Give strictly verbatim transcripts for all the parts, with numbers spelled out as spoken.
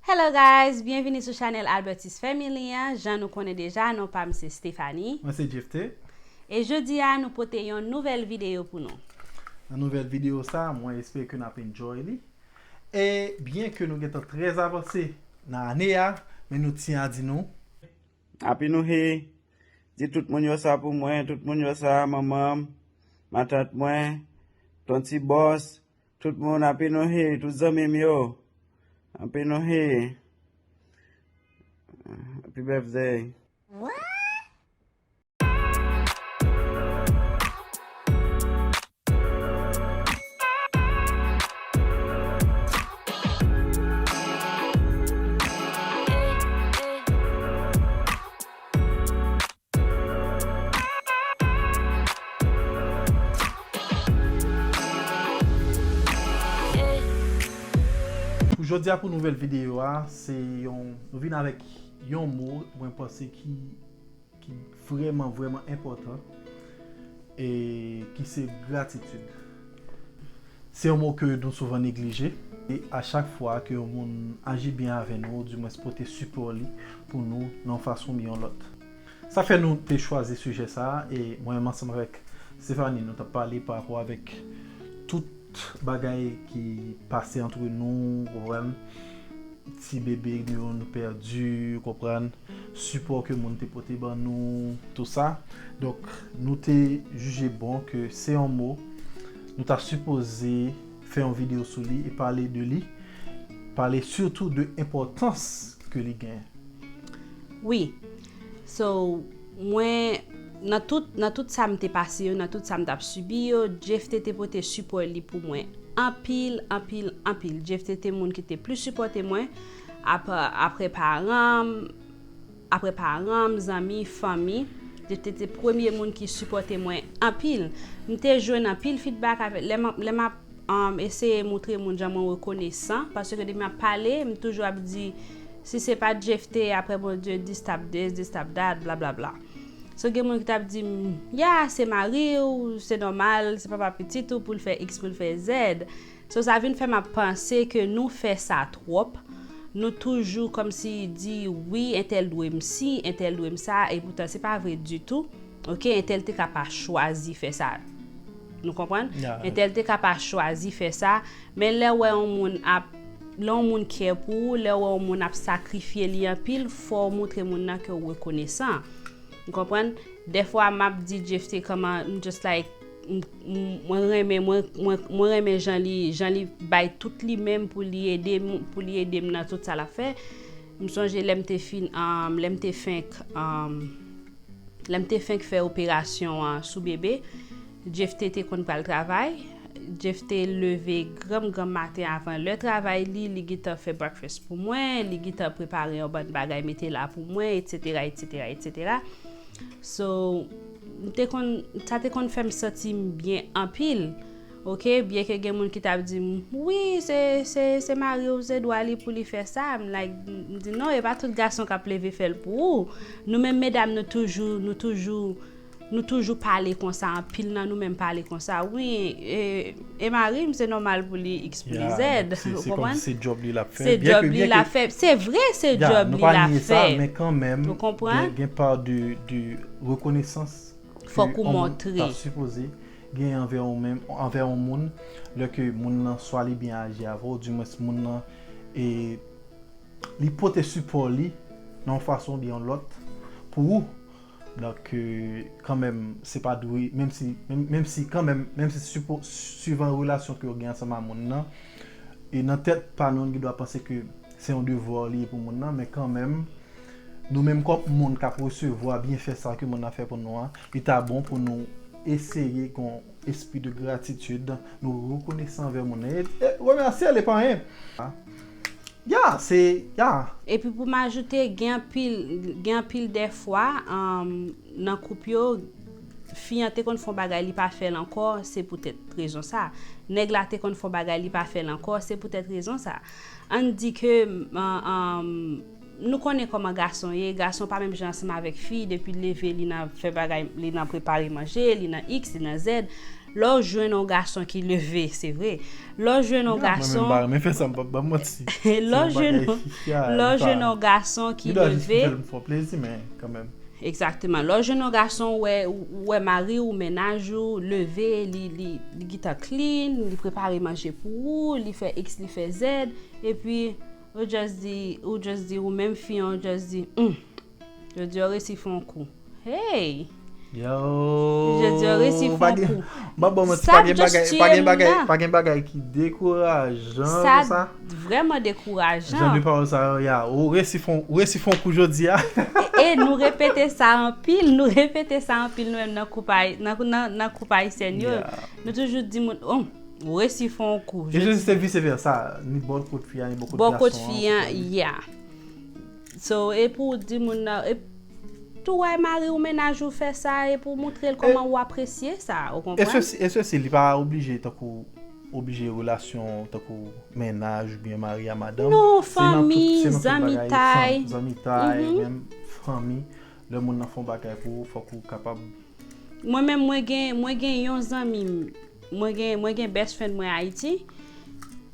Hello guys, byenvini sou chanèl Albertist Family an. Jan nou konnen deja, non pa m se Stephanie. Mwen se Jefte. E jodi a, nou pote yon nouvèl videyo pou nou. Nan nouvèl videyo sa, mwen espere ke n ap enjoy li. E byen ke nou gentan trè avanse nan ane a, men nou tyen a di nou. Happy New Year! Di tout moun yo sa pou mwen, tout moun yo sa, manman m, matant mwen, ton ti bòs, tout moun, Happy New Year, tout zanmi m yo. Happy New Year. Happy birthday. Pou jodi a, pou nouvèl videyo a, se yon, nou vin avèk yon mo mwen panse ki, ki vrèman, vrèman enpòtan, e ki se gratitid. Se yon mo ke nou souvan neglije, e a chak fwa ke yon moun aji byen avè nou, oudimwens pote sipò li pou nou nan yon fason oubyen yon lòt. Sa fè nou te chwazi sijè sa a, e mwen menm ansanm avèk Stephanie, nou t ap pale pa rapò avèk tout bagay ki pase antre nou, ou konprann? Ti bebe nou yo nou pèdi, ou konprann? Sipò ke moun te pote ban nou, tou sa. Donk, nou te jije bon ke se yon mo nou ta sipoze fè yon videyo sou li e pale de li, pale sitou de enpòtans ke li genyen. Wi. So, mwen, nan tout, nan tout sa m te pase yo, nan tout sa m t ap sibi yo, Jefte te pote sipò li pou mwen anpil, anpil, anpil. Jefte te moun ki te plis sipòte mwen ap-, apre paran m, apre paran m, zanmi, fanmi. Jefte te premye moun ki sipòte mwen anpil. M te jwenn anpil feedback avè, lè m ap, lè m ap um, eseye moutre moun jan mwen rekonesan, paske depi m ap pale, m toujou ap di, si se pa t Jefte, apre Bondye, this, that, this, this, that, that, blablabla. So, gen moun ki t ap di m, ya, se mari w, se nòmal, se papa pitit ou pou l fè X, pou l fè Z. So, sa vin fè m ap panse ke nou fè sa twòp. Nou toujou kòmsi di, wi, entèl dwe m si, entèl dwe m sa, e poutan se pa vre ditou. Ok, entèl te ka pa chwazi fè sa. Nou konprann? Yeah. Entèl te ka pa chwazi fè sa, men lè w wè yon moun ap, lè yon moun care pou ou, lè w wè yon moun ap sakrifye li anpil, fò w moutre moun nan ke w rekonesan. Ou konprann? Dèfwa m ap di Jefte kòman, m just like, m, m, mwen renmen, mwen, mwen, mwen renmen jan li, jan li bay tout li menm pou li ede m, pou li ede m nan tout sa l ap fè. M sonje lè m te fin, um, lè m te fenk, um, lè m te fenk fè operasyon an sou bebe, Jefte te konn pral travay. Jefte leve granm granm maten avan lè travay li, li gentan fè breakfast pou mwen, li gentan prepare yon bann bagay mete la pou mwen, etsetera, etsetera, etsetera. So, m te konn, sa te konn fè m santi m byen anpil. Ok, byen ke gen moun ki t ap di m, wi, se, se, se mari w, se dwa li pou li fè sa. M like, m di, non, e pa tout gason k ap leve fè l pou ou. Nou menm medam, nou toujou, nou toujou, nou toujou pale konsa, anpil nan nou menm pale konsa. Wi, e, e mari m, se nòmal pou li X, pou li Z. Ou konprann? Se djòb li l ap fè. Se djòb li l ap fè. Se vre, se djòb li l ap fè. Nou pa nye sa, men kanmenm, gen, gen pa de, de rekonesans. Fòk ou montre. Ke yon moun ta sipoze gen anvè ou menm, anvè yon moun, lè ke moun nan swa li byen aji avè w, dimwens moun nan, e, li pote sipò li nan yon fason oubyen yon lòt pou ou. Donk, e, kanmenm, se pa dwe, menm si, menm, menm si kanmenm, menm si sipo-, suivan relasyon ke w gen ansanm a moun nan, e nan tèt pa nou, nou gen dwa panse ke se yon devwa li ye pou moun nan, men kanmenm, nou menm kòm moun k ap resevwa byenfè sa ke moun nan fè pou nou an, li ta bon pou nou eseye gen yon espri de gratitid, nou rekonesan anvè moun nan, e, e remèsye l, e pa anyen. Ya, se, ya. Epi pou m ajoute, gen anpil, gen anpil dèfwa, um, nan koup yo, fi an te konn fè yon bagay, li pa fè l ankò, se poutèt rezon sa. Nèg la te konn fè yon bagay, li pa fè l ankò, se poutèt rezon sa. Ann di ke, um, um, nou konnen kòman gason ye, gason pa menm jan ansanm avèk fi, depi l leve, li nan fè bagay, li nan prepare manje, li nan X, li nan Z. Lè w jwenn yon gason ki leve, se vre. Lè w jwenn yon Ya, mwen menm gason, pa renmen fè sa, m p ap ba manti. lè w jwenn yon, lè w jwenn yon gason ki leve, M fè plezi, men kanmenm. Egzakteman. Lè w jwenn yon gason, ou wè, ou wè mari w, mennaj ou, leve, li, li, li gentan clean, li prepare manje pou ou, li fè X, li fè Z, epi ou just di, ou just di, ou menm fi an, ou just di, hmm, jodi a w resi fè yon kou. Hey! Yo, Jodi a w resi fè yon kou. M ap ba manti, Sa pa gen just bagay, tiye pa gen m bagay, nan. Pa gen bagay ki dekourajan Sa kon sa. Vrèman Jan de dekourajan. Pawòl sa yo, ya, ou resi fè yon, ou resi fè yon kou jodi a. E nou repete sa anpil, nou repete sa anpil nou menm nan koup ay-, nan, nan, nan koup ayisyèn yo. Ya. Nou toujou di moun, oh, ou resi fè yon kou. E jodi se vice versa, ni bò kot fi a, ni bò kot Bò kot gason an, fi an, konprann? Yeah. So, e pou di moun nan, e tou wè mari ou mennaj ou fè sa, e pou moutre l kòman ou apresye sa, ou E konprann? sesi, e sesi, li pa oblije tankou, oblije relasyon tankou mennaj oubyen mari a madanm. Non, Se nan tout, fanmi, se nan tout bagay, zanmitay. Fanm, zanmitay, Mhm. menm fanmi. Lè moun nan fè yon bagay pou ou, fòk ou kapab Mwen menm, mwen gen, mwen gen yon zanmi m, mwen gen, mwen gen best friend mwen Ayiti.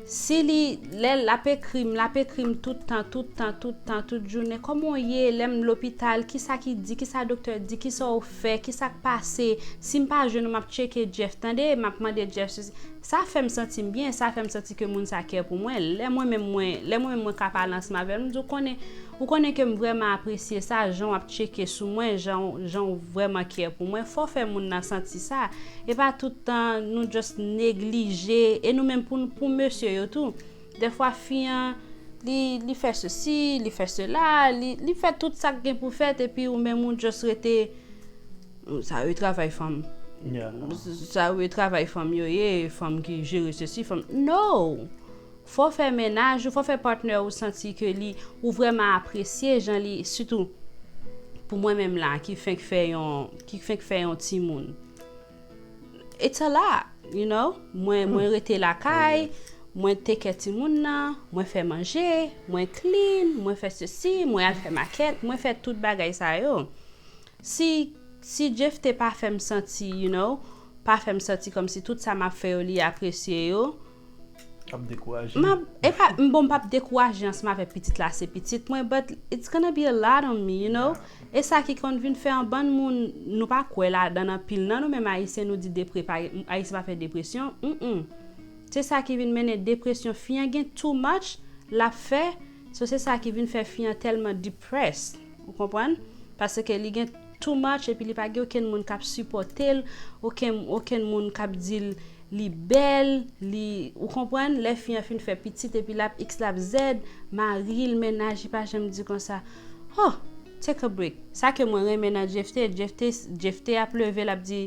Si li, lè l ap ekri m, l ap ekri m tout tan, tout tan, tout tan, tout jounen. Kòman w ye? Lè m lopital, kisa ki di, kisa doktè di, kisa w fè, kisa k pase? Si m pa jwenn ou, m ap tcheke Jeff, tande? M ap mande Jeff sesi. Sa fè m santi m byen, sa fè m santi ke moun sa care pou mwen. Lè mwen menm mwen, lè mwen menm mwen ka pale ansanm avè l, m di, ou konnen, ou konnen ke m vrèman apresye sa, jan w ap tcheke sou mwen, jan, jan w vrèman care pou mwen. Fò w fè moun nan santi sa. E pa tout tan nou just neglije. E nou menm pou, pou mesye yo tou. Dèfwa fi an, li, li fè sesi, li fè sela, li, li fè tout sa k gen pou fèt, epi ou menm ou just rete, sa yo travay fanm. Yeah. Sa yo travay fanm yo ye, fanm ki jere sesi, fanm. No! Fò fè mennaj ou, fò fè partner ou santi ke li, ou vrèman apresye jan li, sitou pou mwen menm la, ki fenk fè yon, ki fenk fè yon timoun. It's a lot, you know? Mwen, mwen rete lakay, mwen take care timoun nan, mwen fè manje, mwen clean, mwen fè sesi, mwen al fè makèt, mwen fè tout bagay sa yo. Si, si Jeff te pa fè m santi, you know, pa fè m santi kòmsi tout sa m ap fè yo, li apresye yo, Ap dekouraje. M ap, e pa, m, bon, m p ap dekouraje ansanm avèk pitit la, se pitit mwen, but it's gonna be a lot on me, you know? E sa ki konn vin fè yon bann moun, nou pa kwè ladan anpil nan nou menm Ayisyen, nou di depre, pa, Ayisyen pa fè depresyon. Mm-mm. Se sa ki vin mennen depresyon. Fi an gen too much l ap fè, so se sa ki vin fè fi an tèlman depressed. Ou konprann? Paske li gen too much epi li pa gen okenn moun k ap sipòte l, okenn, okenn moun k ap di l li bèl, li, ou konprann, lè fi an fin fè pitit epi l ap X, l ap Z, mari l, mennaj li pa janm di konsa, oh, take a break. Sa ke mwen renmen nan Jeff T, Jeff T, Jeff T ap leve, l ap di,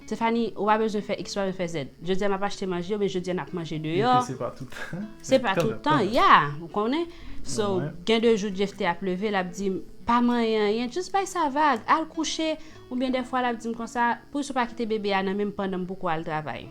Stephanie, ou pa bezwen fè X, ou pa bezwen fè Z. Jodi a m ap achte manje, oubyen jodi a n ap manje deyò. Se pa tout. Se pa tout tan, ya, ou konnen. So, gen de jou Jeff T ap leve, l ap di m, pa manyen anyen, just bay sa vag, al kouche. Oubyen dèfwa l ap di m konsa, poukisa w pa kite bebe a nan men m pandan m poko al travay?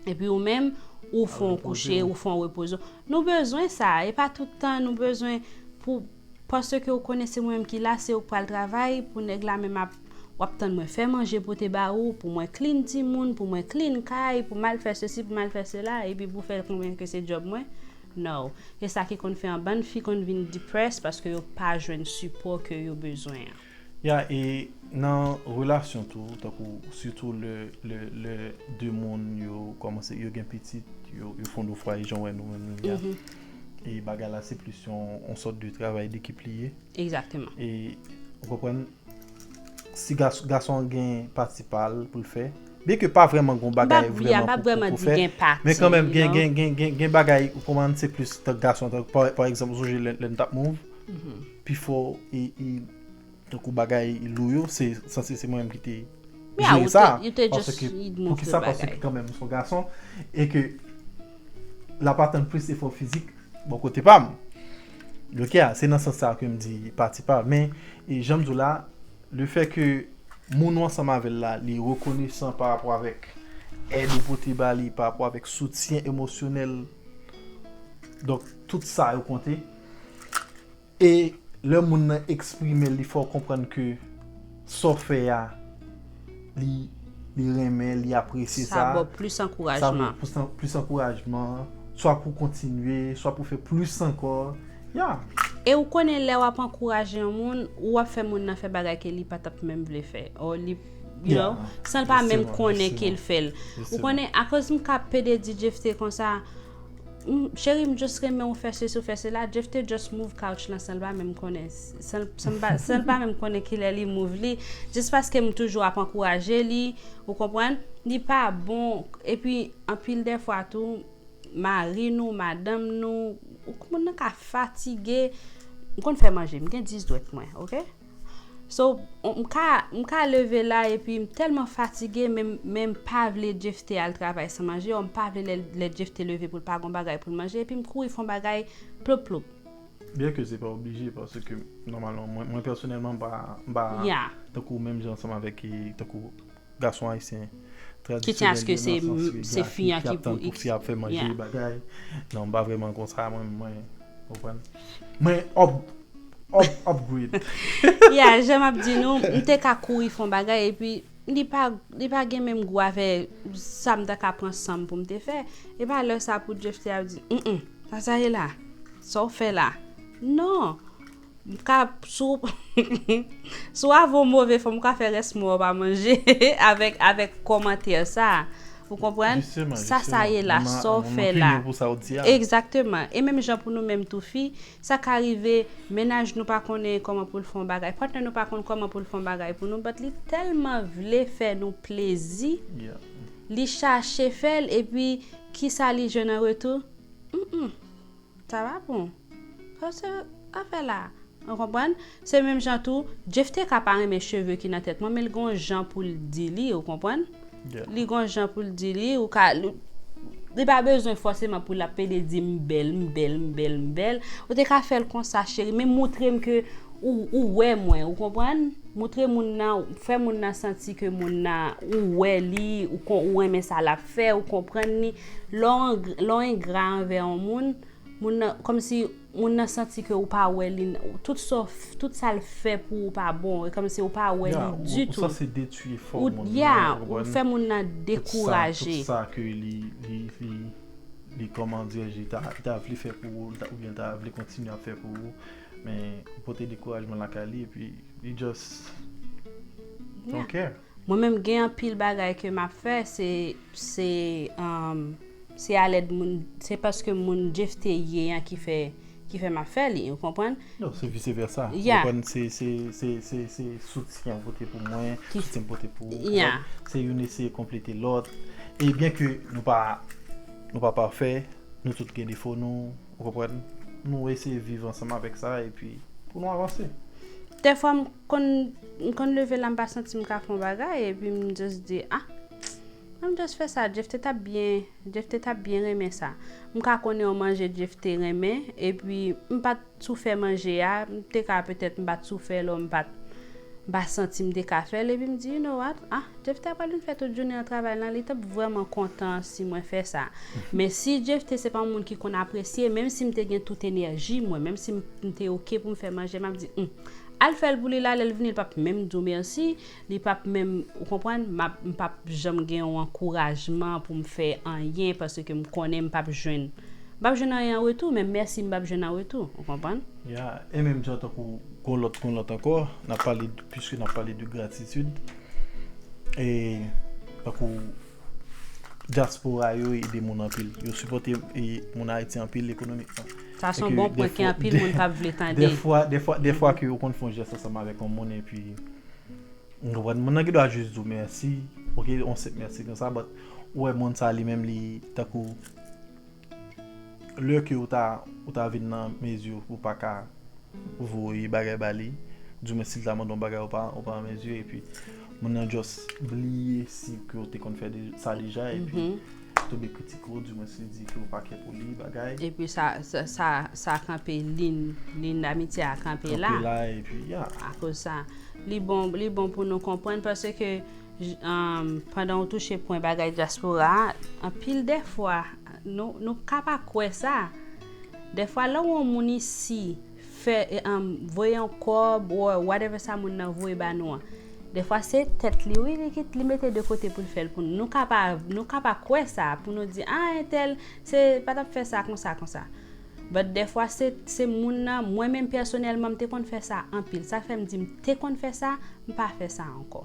Epi ou menm, ou fè w kouche, ou fè w repoze w. Nou bezwen sa, e pa tout tan nou bezwen pou, paske ou konnen se mwen menm ki la, se ou k pral travay, pou nèg la menm ap, w ap tann mwen fè manje pote ba ou, pou mwen clean timoun, pou mwen clean kay, pou m al fè sesi, pou m al fè sela, epi pou fè konprann ke se djòb mwen. No. E sa ki konn fè yon bann fi konn vin depressed paske yo pa jwenn sipò ke yo bezwen an. Ya, e nan relasyon tou, tankou, sitou lè, lè, lè de moun yo kòmanse, yo gen pitit, yo, yo fondofwaye, jan w wè nou menm nou ye a. E bagay la, se plis yon, yon sòt de travay dekip li ye. Egzakteman. E, ou konprann, si gas-, gason an gen pati pa l pou l fè, byen ke pa vrèman gon bagay vrèman pou, pou, pou fè, men kanmenm gen, gen, gen, gen, gen bagay, ou konprann, se plis tank gason, tank, pa, pa egzanp, ou sonje lè, lè n t ap move, pifò, e, e, tankou bagay lou yo, se sanse se mwen menm ki te jere sa, paske, poukisa, paske kanmenm m se yon gason, e ke l ap atann plis efò fizik bò kote pa m. Ok, a, se nan sans sa ke m di pati pa l, men, e jan m di w la, le fè ke moun ou ansanm avè l la, li rekonesan pa rapò avèk èd ou pote ba li, pa rapò avèk soutyen emosyonèl, donk, tout sa yo konte. E lè moun nan eksprime l, li fè w konprann ke sa w fè a, li li renmen, li apresye sa. Sa ba w plis ankourajman. Sa ba w plis ankourajman, swa pou kontinye, swa pou fè plis ankò. Ya. E ou konnen lè w ap ankouraje yon moun, ou ap fè moun nan fè bagay ke li pa t ap menm vle fè. Or li, you know, san l pa menm konnen ke l fè l. Ou konnen, akoz m ka pede di Jephté konsa, cheri, m just renmen ou fè sesi, ou fè sela. Jephté just move couch lan san l pa menm konnen. San l pa menm konnen kilè li move li. Just paske m toujou ap ankouraje li, ou konprann? Li pa bon. Epi, anpil dè fwa tou, mari nou, madanm nou, ou moun nan ka fatige. M konn fè manje, m gen dis dwèt mwen, oke? So, m ka, m ka leve la epi m tèlman fatige, men, men m pa vle Jephté al travay san manje, or m pa vle lè, lè Jephté leve pou l pa gon bagay pou l manje, epi m kouri fè yon bagay plop plop. Byen ke se pa oblije, paske nòmalman, mwen, mwen pèsonèlman, m pa, m pa tankou menm jan ansanm avèk, tankou gason ayisyen tradisyonèl yo, nan sans ke se fi a ki pou, ki ap fè manje bagay. Non, m pa vrèman konsa, mwen, mwen, konprann. Mwen up, up, upgrade. Ya, jan m ap di nou, m te ka kouri fè yon bagay, epi li pa, li pa gen menm gou avè sa m ta ka pran san m pou m te fè. E pa lè sa pou Jephté ap di, mm, sa sa ye la? Sa w fè la? Non. M ka, si w, si w avè yon move fanm, ou ka fè rès mwa w pa manje avèk, avèk kòmantè sa. Ou konprann? Sa sa ye la, sa w fè la. Egzakteman. E menm jan pou nou menm tou fi, sa ka rive, mennaj nou pa konnen kòman pou l fè yon bagay, patnè nou pa konn kòman pou l fè yon bagay pou nou, but li tèlman vle fè nou plezi, li chache fè l, epi kisa li jwenn an retou? Mm, mm. Sa pa bon. Sa se afè la. Ou konprann? Se menm jan tou, Jephté ka pa renmen cheve ki nan tèt mwen, men l gon jan pou l di li, ou konprann? Li gon jan pou l di li, ou ka, li, li pa bezwen fòseman pou l ap pede di m bèl, m bèl, m bèl, m bèl. Ou te ka fè l konsa, cheri, men moutre m ke ou, ou wè mwen, ou konprann? Moutre moun nan, fè moun nan santi ke moun nan, ou wè li, ou, ou renmen sa l ap fè, ou konprann li. Lè w engra anvè yon moun, moun nan, kòmsi moun nan santi ke ou pa wè li, tout sa, tout sa l fè pou ou pa bon, e kòmsi ou pa wè li ditou. Ou sanse detwi efò moun nan, ou konprann? Ou fè moun nan dekouraje. Tout sa, tout sa ke li, li, li, li, kòman dirè, li ta, li ta vle fè pou ou, oubyen li ta vle kontinye ap fè pou ou, men ou pote dekourajman lakay li, epi li just don't care. Mwen menm gen anpil bagay ke m ap fè, se, se, um, se alèd moun, se paske moun Jephté ye an ki fè, ki fè m ap fè li, ou konprann? Non, se vice versa. Ou konprann, se, se, se, se, se soutyen w pote pou mwen, soutyen m pote pou ou. Se youn eseye konplete lòt. E byen ke nou pa, nou pa pafè, nou tout gen defo nou, ou konprann? Nou eseye viv ansanm avèk sa, epi pou nou avanse. Dèfwa m konn, m konn leve la, m pa santi m ka fè yon bagay, epi m just di, ah, an m just fè sa, Jephté t ap byen, Jephté t ap byen renmen sa. M ka konnen yon manje Jephté renmen, epi m pa t sou fè manje a, m te ka petèt m pa t sou fè l, m pa t, m pa santi m te ka fè l, epi m di, you know what, ah, Jephté pral vin fè tout jounen an travay lan, li t ap vrèman kontan si mwen fè sa. Men si Jephté se pa yon moun ki konn apresye, menm si m te gen tout enèji mwen, menm si m, m te oke pou m fè manje, m ap di, hmm, al fè l pou li la, lè l vini, li p ap menm di w mèsi, li p ap menm, ou konprann, m ap, m p ap janm gen yon ankourajman pou m fè anyen, paske m konnen m p ap jwenn, m p ap jwenn anyen an retou, men mèsi m p ap jwenn an retou, ou konprann? Ya, e menm jan tankou gon lòt, gon lòt ankò, n ap pale, piske n ap pale de gratitid, e tankou dyaspora yo ede moun anpil. Yo sipòte, e, moun Ayiti anpil ekonomikman. Sa se yon bon pwen ke anpil moun p ap vle tande. Dèfwa, dèfwa, dèfwa ke ou konn fè yon jès ansanm avèk yon moun epi, ou konprann, moun nan gen dwa jis di w mèsi, oke, yon senp mèsi konsa, but ou wè moun sa li menm li tankou lè ke ou ta, ou ta vin nan mezi pou w pa ka voye bagay ba li, di mwen si l ta mande yon bagay ou pa, ou pa an mezi, epi moun nan just bliye si ke w te konn fè de, sa deja, epi tonbe kritike w, di mwen si l di ke ou pa kè pou li, bagay. Epi sa, sa, sa, sa kanpe, lin, lin damitye a kanpe la. Kanpe la, epi, ya. Akoz sa, li bon, li bon pou nou konprann, paske, um, pandan w touche pwen bagay dyaspora a, anpil dèfwa, nou, nou ka pa kwè sa. Dèfwa, lè w wè yon moun isi, fè, e, um, voye yon kòb, or whatever sa moun nan voye ba nou an. Dèfwa se tèt li wi, li kit li mete de kote pou l fè l pou nou. Nou ka pa, nou ka pa kwè sa, pou nou di, ah, entèl, se pa t ap fè sa konsa, konsa. But dèfwa se, se moun nan, mwen menm pèsonèlman, m te konn fè sa anpil. Sa fè m di m te konn fè sa, m pa fè sa ankò.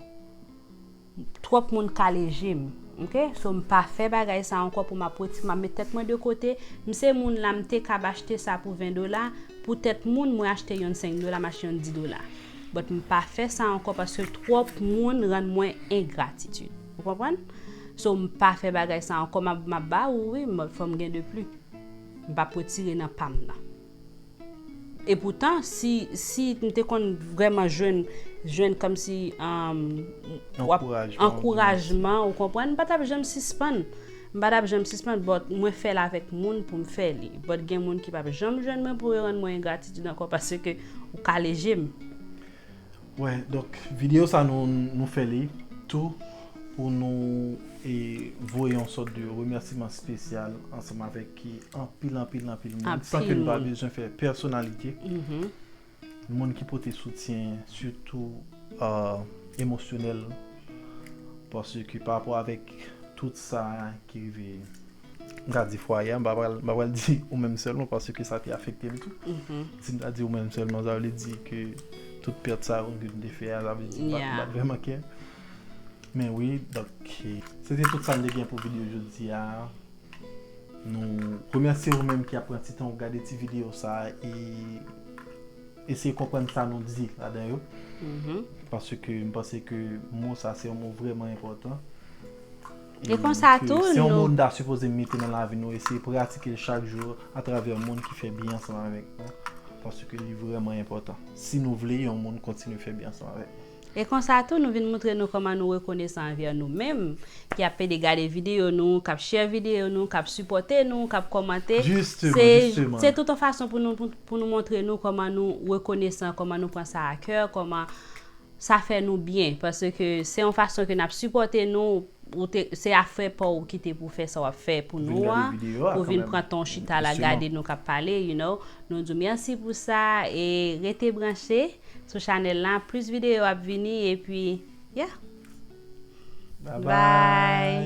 Twòp moun kale je m, ok? So, m pa fè bagay sa ankò pou m ap reti-, m ap met tèt mwen de kote. M se moun la, m te kab achte sa pou ven dola. Pou tèt moun, mwen achte yonn senk dola, m achte yonn dis dola. But m pa fè sa ankò paske twòp moun rann mwen engratitid. Ou konprann? So, m pa fè bagay sa ankò, m ap, m ap ba ou, wi, m, fò m gen de pli. M p ap retire nan pa m nan. Epoutan, si, si m te konn vrèman jwenn, jwenn kòmsi, um, w ap, ankourajman, ou konprann, m pa t ap janm sispann. M pa t ap janm sispann, but mwen fè l avèk moun pou m fè li. But gen moun ki p ap janm jwenn mwen pou yo rann mwen engratitid ankò paske ou kale je m. Wè, donk, videyo sa nou, nou fè li tou pou nou e, voye yon sòt de remèsiman espesyal ansanm avèk ki anpil, anpil, anpil moun, san ke nou pa bezwen fè pèsonalite. Moun ki pote soutyen, sitou, uh, emosyonèl, paske pa rapò avèk tout sa ki rive, m ka di fwaye a, m pa pral, m pa pral di ou menm sèlman, paske sa te afekte m tou. Si m ta di ou menm sèlman, sa vle di ke tout pèt sa yo ke m te fè a, sa vle di m pa, m pa t vrèman care. Men wi, donk, se te tout sa m te gen pou videyo jodi a. Nou remèsye ou menm ki ap pran ti tan ou gade ti videyo sa a e eseye konprann sa nou di ladan yo. Paske m panse ke mo sa se yon mo vrèman enpòtan. E konsa tou, se yon mo nou ta sipoze mete nan lavi nou, eseye pratike l chak jou atravè moun ki fè byen ansanm avèk nou. Paske li vrèman enpòtan. Si nou vle yon moun kontinye fè byen ansanm avèk nou. E konsa tou, nou vin moutre nou kòman nou rekonesan anvè nou menm, ki ap pede gade videyo nou, k ap share videyo nou, k ap sipòte nou, k ap kòmante. Se, se tout yon fason pou nou, pou, pou nou montre nou kòman nou rekonesan, kòman nou pran sa a kè, kòman sa fè nou byen. Paske se yon fason ke n ap sipòte nou, ou te, se afè pa w ki te pou fè sa w ap fè pou nou an, pou vin pran tan w chita la gade nou k ap pale, you know. Nou di w mèsi pou sa e rete branche sou chanèl la, plis videyo ap vini epi, yeah. Bye bye.